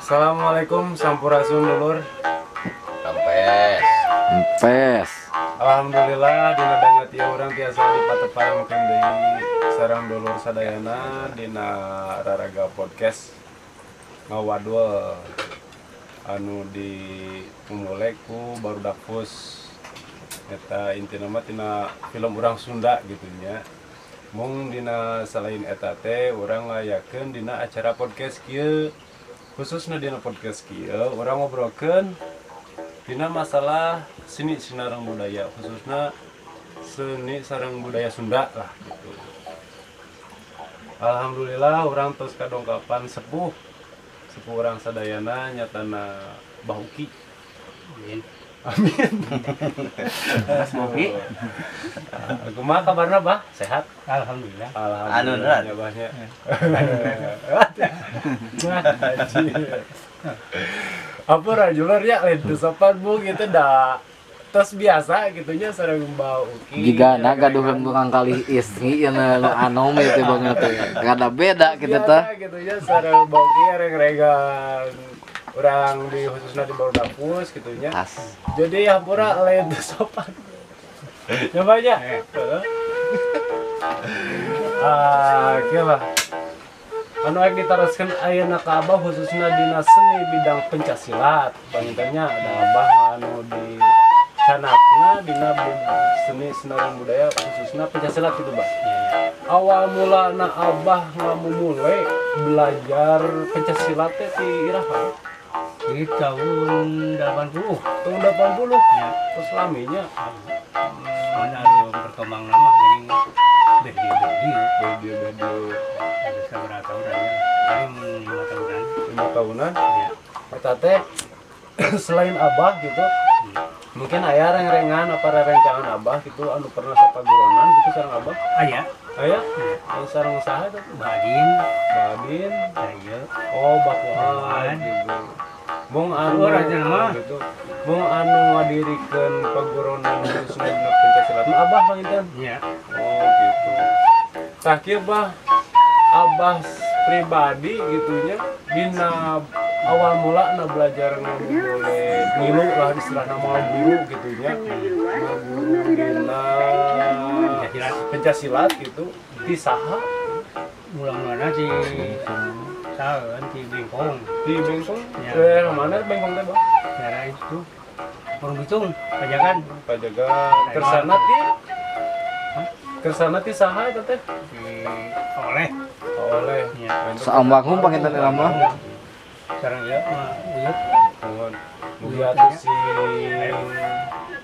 Assalamualaikum, sampurasun dulur. Rampes. Empes. Alhamdulillah dina danget ieu urang tiasa dipatepangkeun deui sareng dulur sadayana dina Raraga Podcast Ngawadul anu dimumule ku Barudak Fus. Eta intina mah tina film urang Sunda gitu nya. Mung dina selain eta teh urang ngayakeun dina acara podcast kieu. Khususna dina podcast kieu urang ngobrolkeun dina masalah seni sinareng budaya, khususna seni sareng budaya Sunda lah gitu. Alhamdulillah urang tos kadongkapan sepuh. Sepuh urang sadayana nyatana Bah Uki. Amin. Amin. Mas Bobi. Kumaha kabarna, Bah? Sehat? Alhamdulillah. Alhamdulillah. Ya, Bahnya. Apa rajulur ya lain teu sopan bu gitu dah. Tos biasa gitunya sareng Bah Uki. Jika naga gaduh tukang kali istri ieu nu anom itu banget teh. Kada beda gitu teh. Biasa gitunya sareng Bah Uki reng-rengan urang di khususnya di Barudak Fus gitunya. Tas. Jadi hampura lain teu sopan. Nyobanya. Ah, kieu lah. Anu rek ditaroskeun ayeuna ka Abah khususna dina seni bidang pencak silat. Pangintennya ada Abah anu di canakna dina seni senarang budaya khususna pencak silat gitu, Bah. Awal mulana Abah ngamumule belajar pencak silat teh ti iraha? Di tahun 80. Tahun 80? Ya. Terus laminya. Mana anu berkembang nama geuning bedi-bedi. Bedi-bedi. Sabaraha tahunan ya? Paling 5 tahunan. 5 tahunan? Ya. Eta teh selain Abah gitu, mungkin aya reng-rengan apa rerencangan Abah gitu anu pernah sapaguronan gitu sareng Abah? Aya. Aya? Aya sareng saha eta tuh? Badin. Badin. Aya. Oh, Bakuan gitu. Mung anu gitu. Mung anu ngadirikeun paguronan khususna dina pencak silat mah Abah panginten? Iya. Oh, gitu. Tah kieu Bah, Abah pribadi gitunya dina awal mula na belajar ngamumule ngilu lah istilahna mah guru gitunya. Guru dina pencak silat gitu ti saha? Mula-mulana ti saha ti Bengkong. Ti Bengkong? Ya. Mana Bengkong teh, Bang? Daerah itu Warung Bitung, Pajagan. Pajagan. Kersana ti? Kersana ti saha eta teh? Ti Oleh. Oleh. Ya. Saambanghum panginten eta mah. Sareng ieu mah uyut. Nuhun. Mugi atuh sing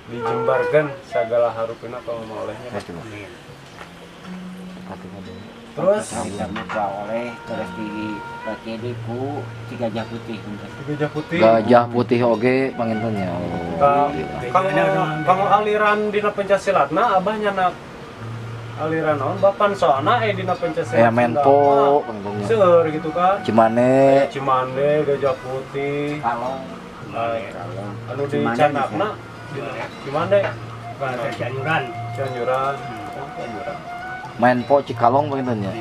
dijembarkeun sagala harupna ka mama olehnya. Amin. Terus kita oleh terus di pakai ku si Gajah Putih. Gajah Putih. Gajah Putih oge panginten nya. Kanggo aliran dina pencak silatna Abah nyanak aliran naon bapan soalna dina pencak silat. Ya menpo panginten nya. Seueur gitu kan. Cimande. Cimande, Gajah Putih. Kalong. Anu di canakna Cimande. Cianjuran. Cianjuran. Oh, Cianjuran. Menpo Cikalong panginten nya.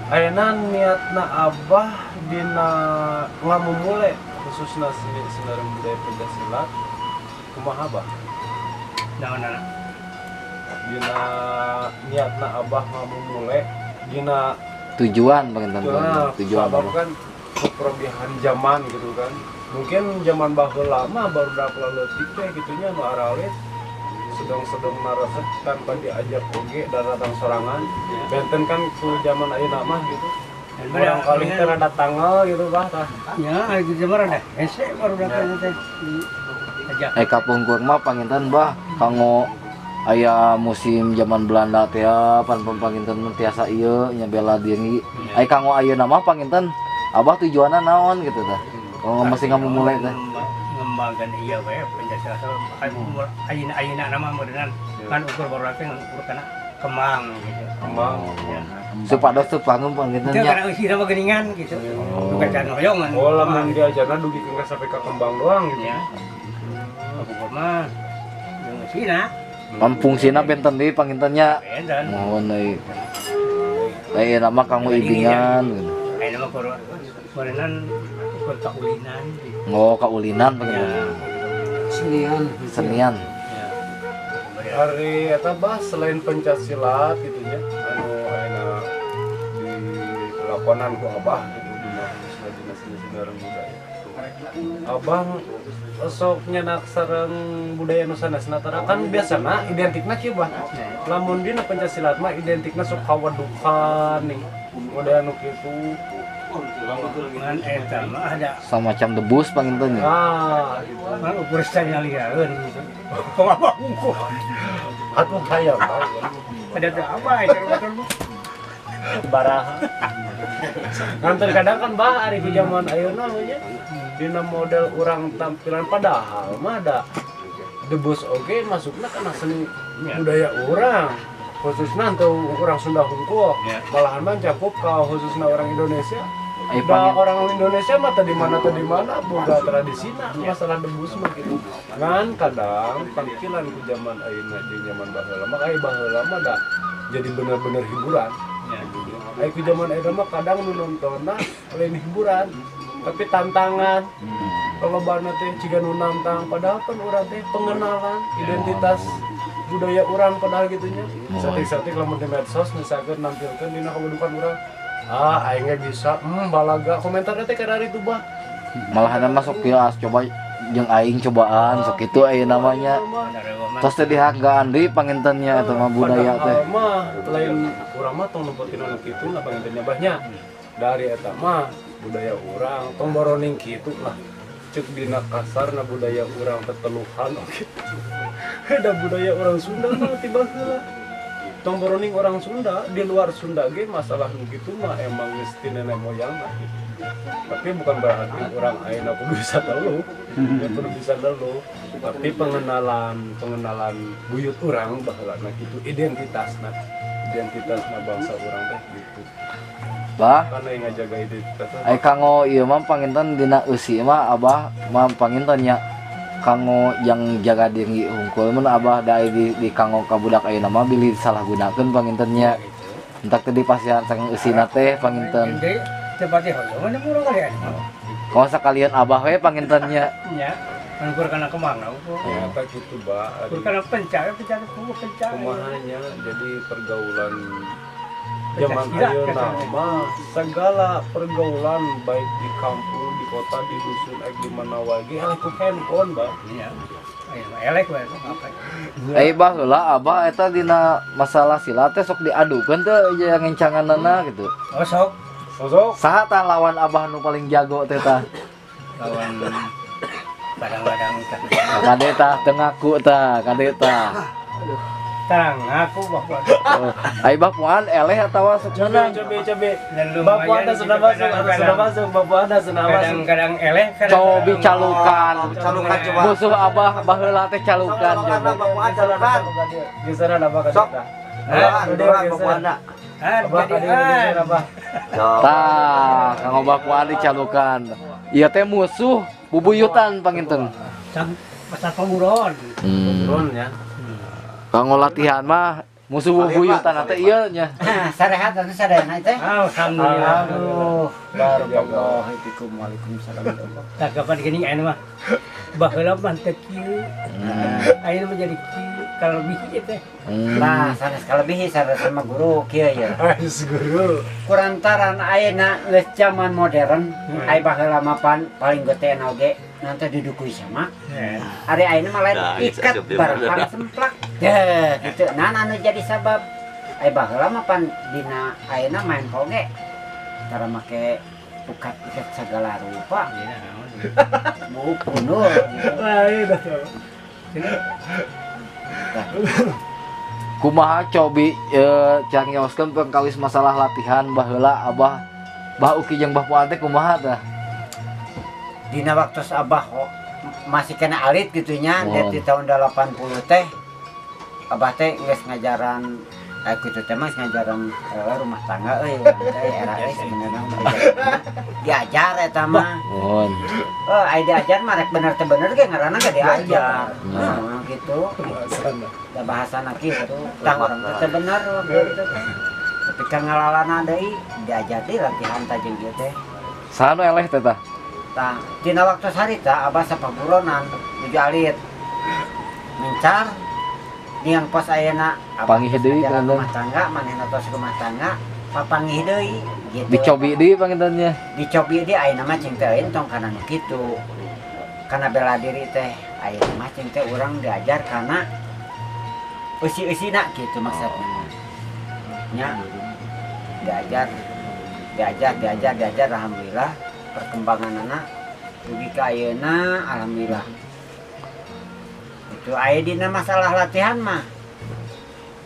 Ayeuna niatna Abah dina ngamumule khususna seni sinareng budaya pencak silat kumaha Abah? Naonana? Dina niatna Abah ngamumule dina tujuan panginten. Tujuan sabab kan keperobihan zaman gitu kan. Mungkin zaman baheula mah barudak leutik teh gitunya nu aralit sedang-sedang naresep tanpa diajak oge dan datang sorangan. Benten kan ku zaman ayeuna mah gitu. Orang kali teh rada tanggal gitu bah tah. Ya, aya gitu mah rada hese barudak teh. Kapungkur mah panginten bah kanggo aya musim zaman Belanda teh pan panginten tiasa ieu nya bela diri. Aya kanggo ayeuna mah panginten Abah tujuanna naon gitu tah. Kalau masih ngamumule teh ngembangkan iya we pencak silat ayeuna nama modern kan ukur barudak teh ukur kana kembang gitu. Kembang. Ya. Supados teu panggung panginten nya. Teu kana eusina mah geuningan gitu. Bukan can hoyongan. Oh, lamun diajarna dugi ka sampai ka kembang doang gitu. Ya. Kapungkur mah jeung eusina. Pan fungsina benten deui panginten nya. Benten. Mohon deui. Ayeuna mah kanggo ibingan gitu. Ayeuna mah kurenan ukur kaulinan. Oh, kaulinan panginten. Senian. Senian. Ari eta bah selain pencak silat gitu nya anu ayeuna di lakonan ku abah gitu dina khususna dina seni sareng budaya. Abang sok nyenak sareng budaya nu sanesna tara kan biasana identikna kieu bah. Lamun dina pencak silat mah identikna sok kawedukan nih. Budaya nu kitu. Ngan eta mah ada samacam debus panginten nya. Ah, gitu. Ngan ukur sanyaliaeun gitu. Kok apa hungkul. Atuh hayang ada teh apa eta baraha. Ngan terkadang kan bah ari ku zaman ayeuna mah nya dina model urang tampilan padahal mah da debus oge masukna kana seni budaya urang. Khususna untuk urang Sunda hungkul, malahan mah cakup ka khususna orang Indonesia. Da orang Indonesia mah tadi mana boga tradisina masalah debus mah gitu. Ngan kadang tampilan ku zaman ayeuna jeung zaman baheula mah aya baheula mah da jadi bener-bener hiburan. Aya ku zaman ayeuna mah kadang nu nontonna lain hiburan, tapi tantangan. Lolobana teh ciga nu nantang padahal kan urang teh pengenalan identitas budaya urang padahal gitunya. Satik-satik lamun di medsos misalkan nampilkeun dina kehidupan urang. Ah, aing ge bisa, balaga komentarna teh kada itu bah. Malahan masuk ya coba jeung aing cobaan sok kitu aya namanya. Tos teh dihargaan deui pangintennya eta mah budaya teh. Mah lain urang mah tong nempotin anu kitu lah pangintennya bahnya. Dari eta mah budaya urang tong boroning kitu lah. Cek dina kasarna budaya urang teteluhan oge. Da budaya orang Sunda mah ti baheula. Tong boroning orang Sunda di luar Sunda ge masalah nu kitu mah emang geus ti nenek moyang lah gitu. Tapi bukan berarti orang ayeuna kudu bisa teluh, ya kudu bisa teluh. Tapi pengenalan buyut urang baheulana kitu identitasna bangsa urang teh gitu. Bah, karena yang ngajaga identitas. Ai kanggo ieu mah panginten dina eusi mah abah mah panginten nya kanggo yang jaga diri hungkul mun abah da di kanggo ka budak ayeuna mah bilih disalahgunakeun panginten nya. Entak teh dipasihan saking eusina teh panginten. Teu pati hoyong murang kalian. Kalau sakalian abah we panginten nya. Nya, ukur kana kemana ukur. Ternyata gitu, Bah. Ukur kana pencak, pencak kuku pencak. Kumahanya jadi pergaulan zaman ayeuna mah segala pergaulan baik di kampung, di kota, di dusun, di mana wae ge elek ku handphone, Bah. Iya. Elek wae apa. Eh baheula abah eta dina masalah silat teh sok diadukeun teh yang ngencanganana gitu. Oh sok. Sok. Saha tah lawan abah nu paling jago teh tah? Lawan kadang-kadang tah. Kade tah teu ngaku tah, kade tah. Aduh. Tarang ngaku bapak. Ai Bapak eleh atawa sok menang. Cobe. Bapak ada sudah masuk, Bapak ada sudah masuk. Kadang-kadang eleh, kadang cobi calukan. Calukan coba. Musuh abah baheula teh calukan coba. Bapak calukan. Geseran abah ka Sok. Doa Bapak anda. Abah ka dieu abah. Tah, kanggo Bapak adi calukan. Ieu teh musuh bubuyutan panginten. Pasar Pamuron. Pamuron ya. Kanggo latihan mah musuh bubuyutan teh ieu nya. Sarehat atuh sadayana teh. Alhamdulillah. Aduh, barakallahu fikum. Waalaikumsalam. Tah kapan geuning anu mah. Baheula mah teu kieu. Ayeuna mah jadi kieu kalebihi teh. Nah, sanes kalebihi sanes sama guru kieu ya. Ais guru. Kurantaran ayeuna geus zaman modern, aya baheula mah pan paling gotean oge nanti didukui sama. Ari ayeuna mah lain ikat barang semplak. Deh, gitu. Nah, anu jadi sabab aya baheula mah pan dina ayeuna main oge. Tara make pukat ikat segala rupa. Mau punul gitu. Lain atuh. Kumaha cobi cangioskeun pengkawis masalah latihan baheula abah Bah Uki jeung Bah Puan teh kumaha tah? Dina waktu abah masih kena alit gitu nya dari tahun 80 teh abah teh geus ngajaran kitu teh mah ngajaran rumah tangga euy teh era euy sebenarnya diajar eta mah. Mohon. Oh, aya diajar mah rek bener teh bener ge ngaranna ge diajar. Nah, gitu. Bahasana. Da bahasana kitu. Tah urang teh bener gitu teh. Tapi ka ngalalana deui diajar deui latihan tah jeung ieu teh. Saha nu eleh teh tah? Tah, dina waktu harita abah sapaburonan nuju alit. Mencar niang pos ayeuna abah Panggih deui jalan panginten. Rumah tangga manehna tos rumah tangga papanggih deui gitu. Dicobi deui panginten nya. Dicobi deui ayeuna mah cing teh euy tong kana nu kitu. Kana bela diri teh ayeuna mah cing teh urang diajar kana eusi-eusina gitu maksudna. Nya diajar diajar diajar diajar, alhamdulillah perkembanganana dugi ka ayeuna alhamdulillah. Itu aya dina masalah latihan mah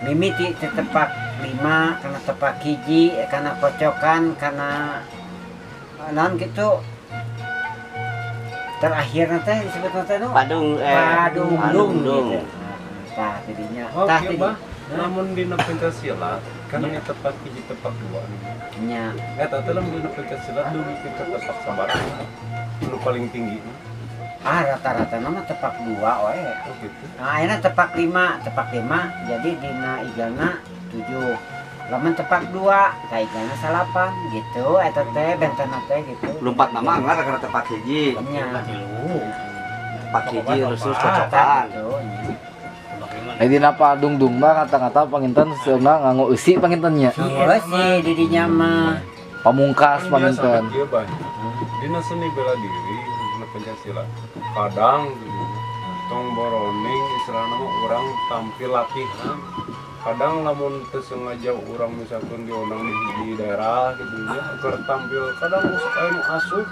mimiti teh tepak 5 kana tepak 1 kana kocokan kana naon gitu terakhir teh disebut teh nu Padung padungdung padungdung. gitu. Tah tidinya Oh, tah kieu tidinya bah. Lamun dina pencak silat kan nya tepak 1 tepak 2. Nya. Eta teh lamun dina pencak silat dugi ka tepak sabaraha? Nu paling tinggi. Ah rata-rata nama tepak 2 we. Oh gitu. Nah, ayeuna tepak 5, tepak 5 jadi dina igalna 7. Lamun tepak 2, tah igalna 9 gitu eta teh bentenna teh gitu. Lumpat nama anggar karena tepak 1. Nya. Tilu. Tepak 1 terus Tah cocokan. gitu nya. Eh dina padungdung mah kata-kata panginten seuna nganggo eusi panginten nya. Eusi di dinya mah. Pamungkas Kan biasa panginten. kieu bah. Dina seni bela diri dina pencak silat. Kadang gitu, tong boroning istilahna mah urang tampil latihan. Kadang lamun teu sengaja urang misalkan diundang di daerah gitu ya, keur tampil kadang sok aya nu asup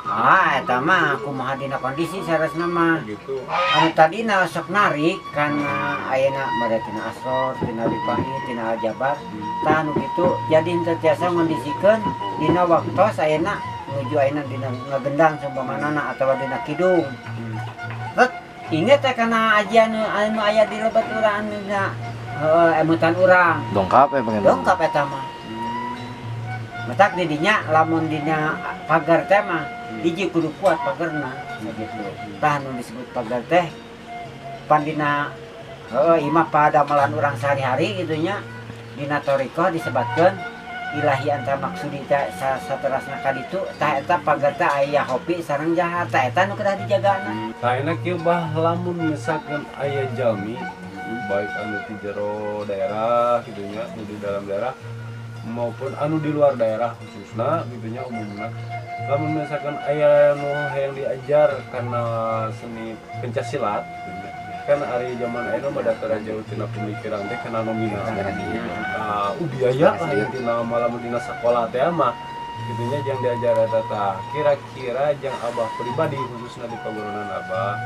Ah eta mah kumaha dina kondisi saresna mah. gitu. Anu tadina sok narik kana ayeuna bade tina Asror, tina Rifahi, tina Aljabar. Tah nu kitu jadi henteu tiasa ngondisikeun dina waktos ayeuna nuju ayeuna dina ngagendang seumpamanana atawa dina kidung. Ret inget teh kana ajian anu aya di lebet urang anu dina heueuh emutan urang. Dongkap ya panginten. Dongkap eta mah. Matak di dinya lamun dina pagar teh mah hiji kudu kuat pagerna gitu. Tah nu disebut pagar teh pan dina heueuh ieu mah padamelan urang sehari-hari gitu nya. Dina thoriqoh disebatkeun ilahi anta maksudi teh saterasna ka ditu tah eta pagar teh aya hopi sareng jahat tah eta nu kedah dijagana. Tah enak kieu bah lamun misalkan aya jalmi baik anu di jero daerah gitu nya, anu di dalam daerah maupun anu di luar daerah khususna gitu nya umumna. Lamun misalkan aya nu hayang diajar karena seni pencak silat gitu nya. Kan ari zaman ayeuna mah da jauh tina pemikiran teh kana nominal. Tah biaya lah intina mah lamun dina sakola teh mah gitu nya jang diajar eta tah. Kira-kira jang abah pribadi khususna di pagurunan abah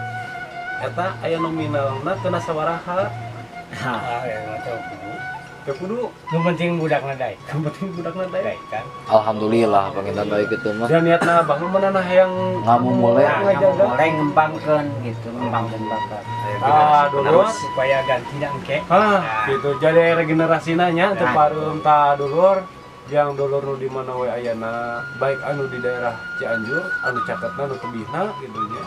eta aya nominalna kena sabaraha? Ah ya mah teu kudu. Teu kudu. Nu penting budakna daek. Nu penting budakna daek. Kan. Alhamdulillah panginten bae kitu mah. Dan niatna abah mah meunana hayang Ngamumule. Ngamumule ngembangkeun gitu, ngembangkeun bakat. Ah, dulur supaya gantina engke. Ah, gitu. Jadi regenerasina nya teu pareum tah dulur. Yang dulur nu di mana we ayana, baik anu di daerah Cianjur, anu caketna nu tebihna gitu nya.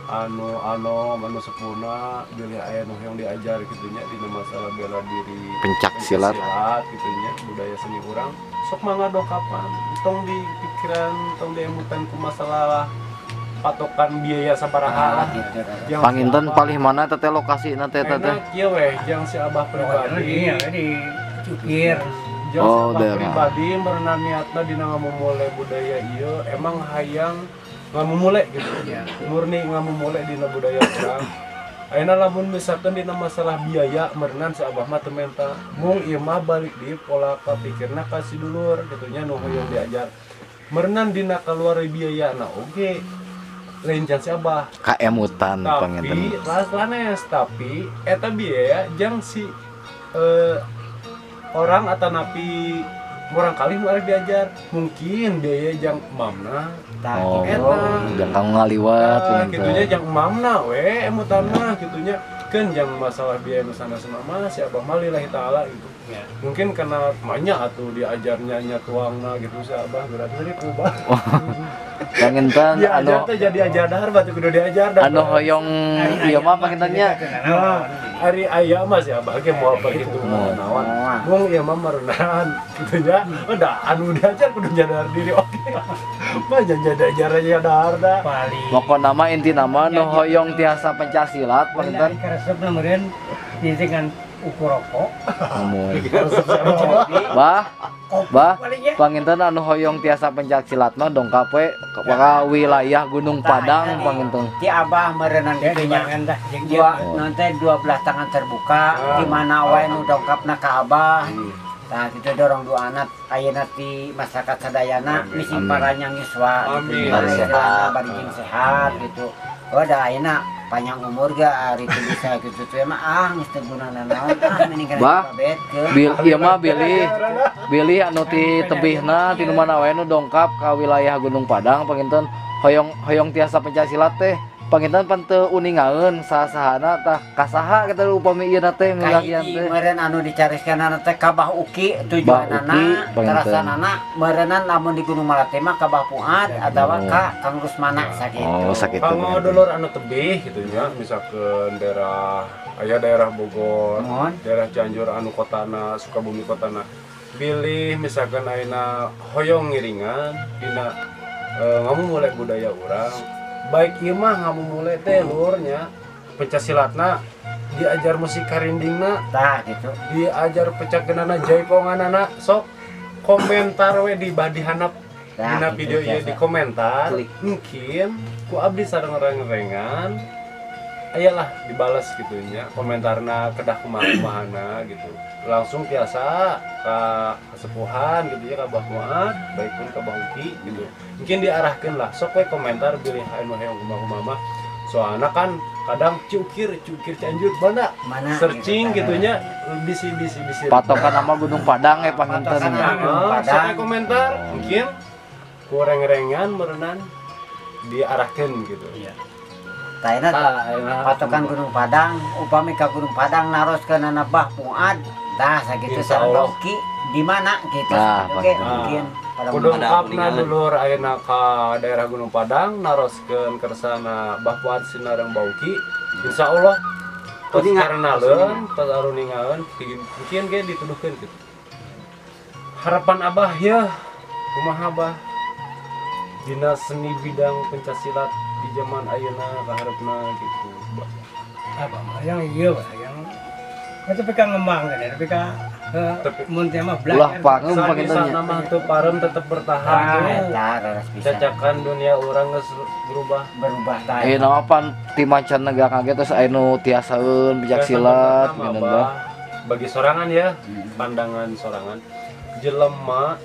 Anu anom, anu sepuhna bilih aya nu hayang diajar gitu nya dina masalah bela diri Pencak silat. Gitu nya, budaya seni urang. Sok mangga kapan tong dipikiran, tong diemutan ku masalah patokan biaya sabaraha lah. Gitu. Yang Panginten palih mana teh lokasina teh teh? Enak kieu weh, jang si abah pribadi. Di cukir. Jang si Oh, abah daerah. pribadi merenang niatna dina ngamumule budaya ieu emang hayang ngamumule gitu. Murni ngamumule dina budaya urang. Ayeuna lamun misalkan dina masalah biaya meureunan si abah mah teu menta. Mung ieu mah balik deui pola kapikirna ka si dulur gitu nya nu hoyong diajar. Meureunan dina keluar biayana oge lain can si abah. Kaemutan panginten. Tapi lanes tapi eta biaya jang si orang atau napi murang kali nu arek diajar mungkin biaya jang mamna. Tah Oh, gitu. jang kanggo ngaliwat Nah, kitunya panginten. jang mamna we emutan mah kitunya kan jang masalah biaya nu sana-sana mah si abah mah lillahi taala gitu. Ya. Mungkin karena banyak atuh diajarnya nya tuangna gitu si abah berarti ribu bah. Panginten anu teh jadi ajar dahar batu kudu diajar dah. Anu hoyong ieu mah panginten nya. Ari aya mah si abah ge moal perhitungan naon. Mung ieu mah merenaan kitu nya. Udah anu diajar kudu nyadar diri oke. Mah jadi ajar aja dahar dah. Pokona mah intina mah nu hoyong tiasa pencak silat panginten. Karesepna meureun dengan ukur rokok. Bah, bah, panginten anu hoyong tiasa pencak silat mah dongkap we ka wilayah Gunung Padang panginten. Ti abah meureunang kitu nya. Dua nanti 12 tangan terbuka di mana wae nu dongkapna ka abah. Nah, kitu dorong doana ayeuna ti masyarakat sadayana misi paranyang yuswa gitu. Bari sehat. Bari jeung sehat gitu. Oh, da ayeuna panjang umur ge ari teu bisa kitu teh mah ah geus teu gunana naon ah mending kana Bah. babetkeun. Bil ieu mah bilih bilih anu ti tebihna ti nu mana wae nu dongkap ka wilayah Gunung Padang panginten hoyong hoyong tiasa pencak silat teh panginten pan teu uningaeun saha-sahana tah kasaha kitu upami ieu teh milakian Kahiji teh. meureun anu dicariskeunana teh ka Bah Uki tujuanana Uki, panginten. terasanana meureunnan lamun di Gunung Malate mah ka Bah Fuad atawa ka Kang Rusmana sakitu. Oh, sakitu. Kanggo dulur anu tebih gitu nya, misalkan daerah aya daerah Bogor, Mohon. daerah Cianjur anu kotana, Sukabumi kotana. Bilih misalkan ayeuna hoyong ngiringan dina ngamumule budaya urang. Baik ieu mah ngamumule teh lur nya pencak silatna diajar musik karindingna, Tah gitu. Diajar pencak genana jaiponganana, sok komentar we di badi handap Tah, dina gitu video ieu biasa. di komentar Klik. Mungkin ku abdi sareng reng-rengan ayalah dibalas gitu nya komentarna kedah kumaha kumahana gitu langsung tiasa ka kesepuhan gitu ya ka Bah Muad baik pun ka Bah Uki gitu mungkin diarahkan lah sok we komentar bilih anu hayang kumaha kumaha mah soalnya kan kadang cukir cukir Cianjur mana Mana searching gitu. gitunya bisi bisi bisi Patokan nama Gunung Padang ya panginten. Patokan nama. Ah, Padang. sok we komentar mungkin kurang-rengan merenan diarahkan gitu. Iya. Tah ayeuna Tah, ayeuna patokan Gunung Padang upami ka Gunung Padang naroskeun Bah Fuad tah sakitu Insya sareng Allah. Bah Uki di mana gitu. Nah, Oke, Pak. mungkin pada Kudu Ada kapna kuningan. dulur ayeuna ka daerah Gunung Padang naroskeun kersana Bah Fuad sinareng Bah Uki insyaallah tos Kuningan. karenaleun tos aruningaeun mungkin ge dituduhkeun gitu. Harapan Abah ya kumaha Abah dina seni bidang pencak silat di zaman ayeuna kaharepna gitu. Bah. Apa mah yang iya Pak, yang tapi kan ngembang kan ya, tapi kan Tapi- mun teh mah Ulah belajar. pangeum panginten nya. Sabisa mah teu parem tetep bertahan. Ah, eta raras bisa Cacakan dunia urang geus berubah. Berubah tah. Eh nama pan ti mancanegara ge terus aya nu tiasaeun pencak silat Pertama, gitu Abah, bah. bagi sorangan ya, pandangan sorangan jelema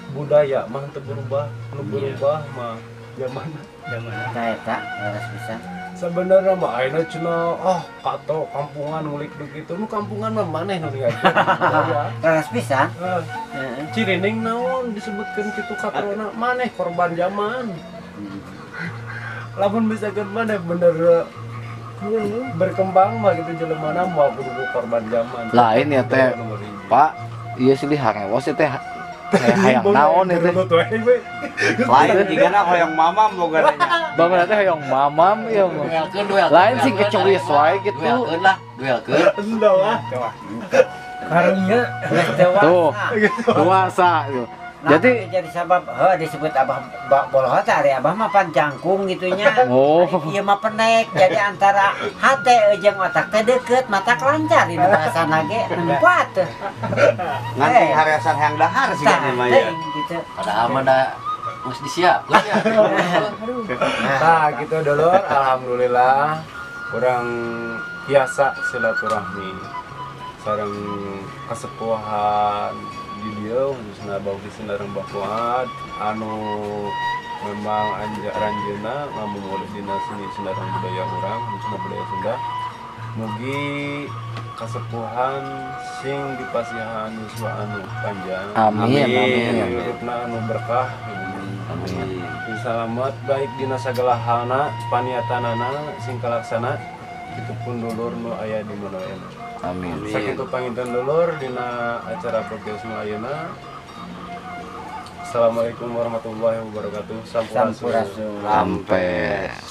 budaya mah teu berubah, nu berubah mah zaman. Zaman. Tah eta raras bisa. Sebenarnya mah ayeuna cenah oh kato kampungan ngulik begitu nu kampungan mah maneh nu ninggalkeun budaya. Raras bisa. Ah, Heeh. Cirining naon disebutkeun kitu katrona maneh korban zaman lamun misalkan maneh bener berkembang mah gitu jelema moal kudu korban zaman. Lain ya teh. Nomor hiji. Pak, ieu silih harewos ya teh hayang naon ya teh. Lain jigana hoyong mamam boga nya. Bangun teh hayang mamam ieu mah. Duelkeun, duelkeun. Lain sih kecewis wae gitu. Duelkeun lah, duelkeun. Enggak lah. Karunya Geus dewasa. Tuh. Puasa gitu. Nah, Jadi jadi sabab heuh disebut abah bolohot ari abah mah pan jangkung gitu nya. Oh. Ari ieu mah pendek. Jadi antara hate jeung otak teh deket, mata lancar dina bahasana ge nempat teh. Ngan Eh. hareasan hayang dahar sih Tah, kan mah ya. teuing gitu. Padahal mah da geus disiapkeun ya. Nah, gitu dulur, alhamdulillah kurang biasa silaturahmi sareng kesepuhan di dieu khususna Bauki sareng Bah Fuad anu memang anja ranjeuna ngamumule dina seni sinareng budaya urang khususna budaya Sunda. Mugi kasepuhan sing dipasihan yuswa anu panjang. Amin amin. Hirupna anu berkah. Amin. Selamat baik dina sagala halna paniatanana sing kalaksana kitu pun dulur nu aya di mana ayeuna. Amin. Sakitu panginten dulur dina acara podcast nu ayeuna. Assalamualaikum warahmatullahi wabarakatuh. Sampurasun. Sampurasun. Rampes.